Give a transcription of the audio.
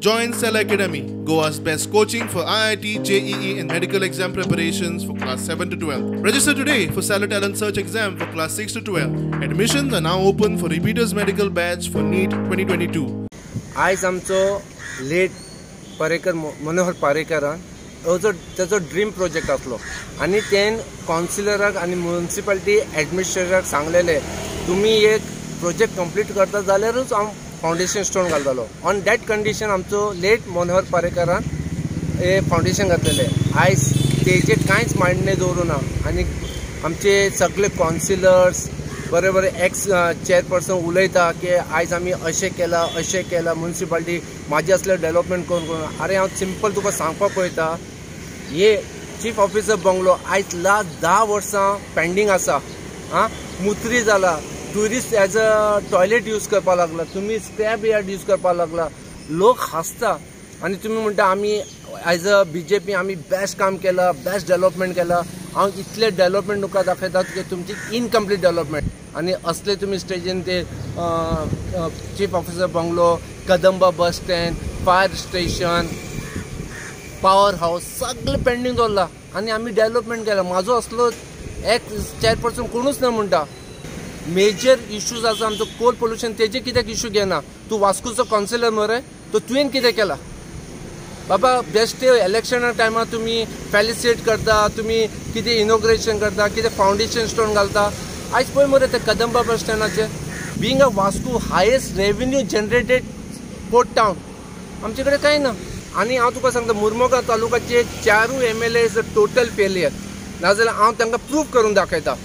Join Cell Academy, Goa's best coaching for IIT, JEE and medical exam preparations for class 7 to 12. Register today for Cellar Talent Search exam for class 6 to 12. Admissions are now open for repeaters medical batch for NEET 2022. आयज आमचो late Parrikar Manohar पारेकरान हो जो ताचो dream project आसलो आनी तेन कावन्सिलराक आनी municipality एडमिनिस्ट्रेटराक सांगलेले तुमी एक प्रोजेक्ट कंप्लीट करता जाल्यारूच हांव फावंडेशन स्टोन घालतलो. ऑन that condition आमचो लेट मनोहर पारेकरान हे फावंडेशन घातलेले. आयज तेजे कांयच मांडणे दवरूं ना आनी आमचे सगळे कावन्सिलर्स बरे बरे एक्स चेअरपर्सन उलयता की आयज आमी अशें केलां अशें केलां म्युनिसिपालिटी म्हाजें असलें डेवलपमेंट करून करून. अरे हांव सिंपल तुका सांगपाक पळयता, हे चीफ ऑफिसर बंगलो आयज लास्ट 10 वर्सां पेंडींग आसा. आं, मुत्री जाला, tourist as a toilet use करपाक लागला, तुमी स्क्रॅप यार्ड यूज करपाक लागला, लोक हांसता आनी तुमी म्हणटा आमी एज अ BJP आमी बेस्ट काम केलां, बेस्ट डेवलपमेंट केलां. हांव इतलें डेवलपमेंट तुमकां दाखयता की तुमची इनकम्प्लीट डेवलपमेंट आनी असले तुमी स्टेजीन ते chief officer bungalow, Kadamba bus stand, fire station, power house सगळें पेंडींग दवरलां आनी आमी डेवलपमेंट केलां. म्हाजो असलो एक्स चेअरपर्सन कोणूच ना म्हणटा. मेजर इश्यूज आसा आमचो कोल पोल्युशन, तेजे कित्याक इश्यू घेना? तूं वास्कोचो कावन्सिलर मरे, तो तुवें कितें केलां बाबा? बेश्टे इलेक्शना टायमार तुमी फेलिसिटेट करता, तुमी कितें इनॉग्रेशन करता, कितें फावंडेशन स्टोन घालता. आयज पळय मरे ते कदंबा बस स्टँडाचेर being a Vasco highest revenue generated port town आमचे कडेन कांय ना. आनी हांव तुका सांगता, Mormugao तालुकाचे 4 MLA is a total failure. नाजाल्यार हांव तांकां प्रूफ करून दाखयता.